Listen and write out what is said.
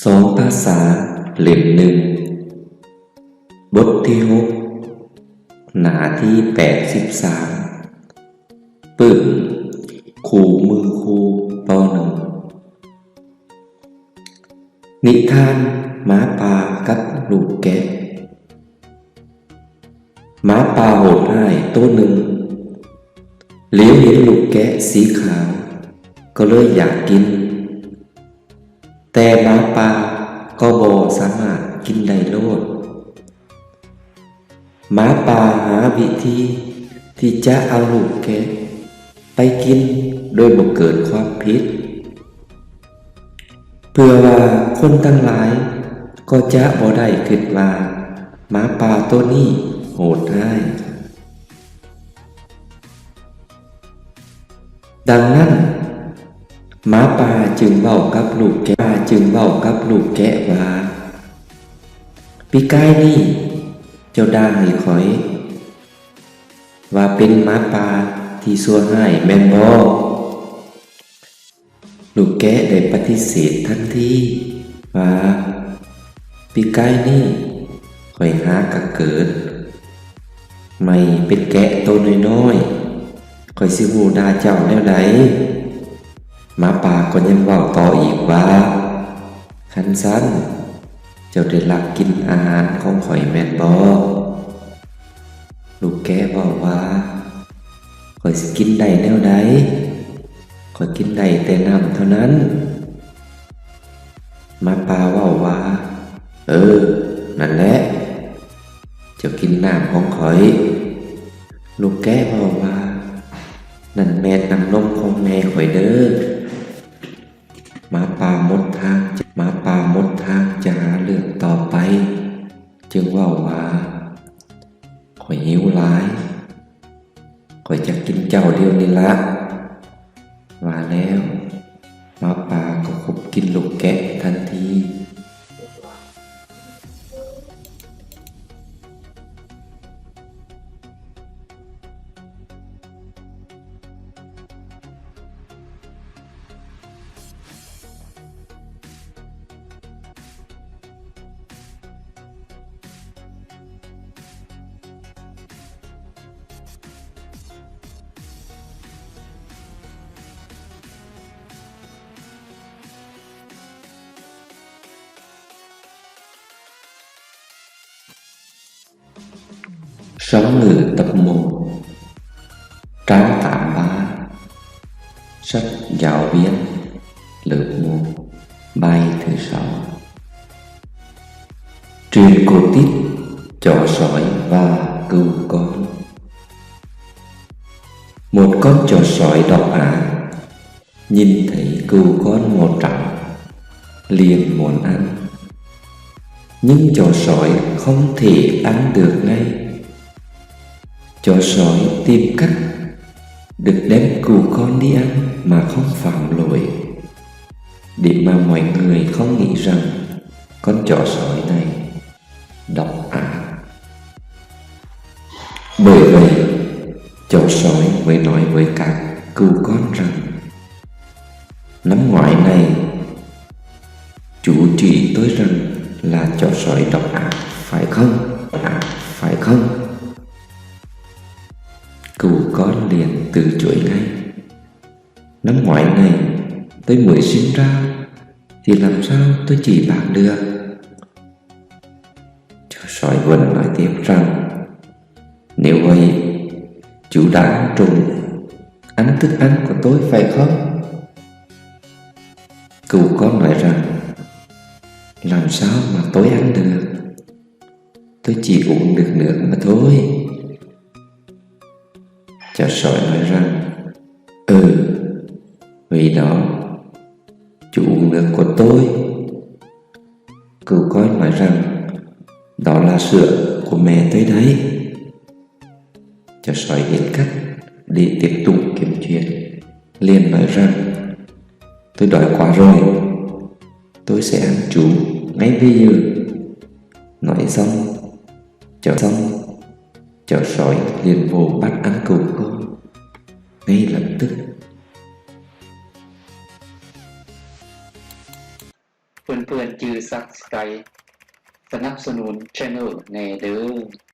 ສອງພາສາເຫຼັ້ມໜຶ່ງ ບົດທີຫົກ ໜ້າທີແປດສິບສາມ ປຶ້ມ ຄູ່ມືຄູ ປໍໜຶ່ງ. ນິທານ ໝາປ່າກັບລູກແກະ. ໝາປ່າໂຫດຮ້າຍໂຕໜຶ່ງ ຫຼຽວເຫັນລູກແກະສີຂາວ ກໍເລີຍຢາກກິນ, ແຕ່ໝາປ່າກໍບໍ່ສາມາດກິນໄດ້ໂລດ. ໝາປ່າຫາວິທີທີ່ຈະເອົາລູກແກະໄປກິນໂດຍບໍ່ເກີດຄວາມຜິດ ເພື່ອວ່າຄົນທັງຫຼາຍກໍຈະບໍ່ໄດ້ຄິດວ່າໝາປ່າໂຕນີ້ໂຫດຮ້າຍ. ດັ່ງນັ້ນ, ໝາປ່າຈຶ່ງເວົ້າກັບລູກແກະ, ຈຶ່ງເວົ້າກັບລູກແກະວ່າ, ປີກາຍນີ້ເຈົ້າດ່າໃຫ້ຂ້ອຍວ່າເປັນໝາປ່າທີ່ຊົ່ວຮ້າຍແມ່ນບໍ່? ລູກແກະໄດ້ປະຕິເສດທັນທີວ່າ, ປີກາຍນີ້ຂ້ອຍຫາກະເກີດໃໝ່ເປັນແກະໂຕນ້ອຍໆ, ຂ້ອຍຊິຮູ້ດ່າເຈົ້າແນວໃດ? ໝາປ່າກໍຍັງເວົ້າຕໍ່ອີກວ່າ, ຄັນຊັ້ນ ເຈົ້າໄດ້ລັກກິນອາຫານຂອງຂ້ອຍແມ່ນບໍ່? ລູກແກະເວົ້າວ່າ, ຂ້ອຍຊິກິນໄດ້ແນວໃດ? ຂ້ອຍກິນໄດ້ແຕ່ນ້ຳເທົ່ານັ້ນ. ໝາປ່າເວົ້າວ່າ, ເອີ, ນັ້ນແຫຼະ, ເຈົ້າກິນນ້ຳຂອງຂ້ອຍ. ລູກແກະເວົ້າວ່າ, ນັ້ນແມ່ນນ້ຳນົມຂອງແມ່ຂ້ອຍເດີ້. ໝາປ່າໝົດທາງ, ໝາປ່າໝົດທາງຈະຫາເລື່ອງຕໍ່ໄປ, ຈຶ່ງເວົ້າວ່າ, ຂ້ອຍຫິວຫຼາຍ, ຂ້ອຍຈະກິນເຈົ້າດຽວນີ້ລະ. ວ່າແລ້ວ, ໝາປ່າກໍຄົບກິນລູກແກະທັນທີ. Sống ngự tập một. Tráng tám ba. Sách Giáo viên. Lớp một. Bài thứ sáu. Truyện cổ tích Chó sói và cừu con. Một con chó sói độc ác nhìn thấy cừu con màu trắng, liền muốn ăn. Nhưng chó sói không thể ăn được ngay. Chó sói tìm cách được đem cừu con đi ăn mà không phạm lỗi, để mà mọi người không nghĩ rằng con chó sói này độc ác. Bởi vậy, chó sói mới nói với các cừu con rằng, "Năm ngoái này, chú chỉ tôi rằng là chó sói độc ác, phải không? Độc ác, phải không?" Cừu con liền từ chối ngay. "Năm ngoái này, tôi mới sinh ra, thì làm sao tôi chỉ bác được?" Chó sói vẫn nói tiếp rằng, "Nếu vậy, chú đã ăn trộm, ăn thức ăn của tôi phải không?" Cừu con nói rằng, "Làm sao mà tôi ăn được? Tôi chỉ uống được nước mà thôi." Chó sói nói rằng, "Ừ, vì đó, chú uống nước của tôi." Cừu con nói rằng, "Đó là sữa của mẹ tôi đấy." Chó sói biết cách để tiếp tục kiếm chuyện, liền nói rằng, "Tôi đói quá rồi, tôi sẽ ăn chú ngay bây giờ." Nói xong, chó, xong, chó sói liền vồ bắt ăn cừu con ngay lập tức. ເພື່ອນໆຈື່ Subscribe ສະໜັບສະໜູນ Channel ແດ່ເດີ.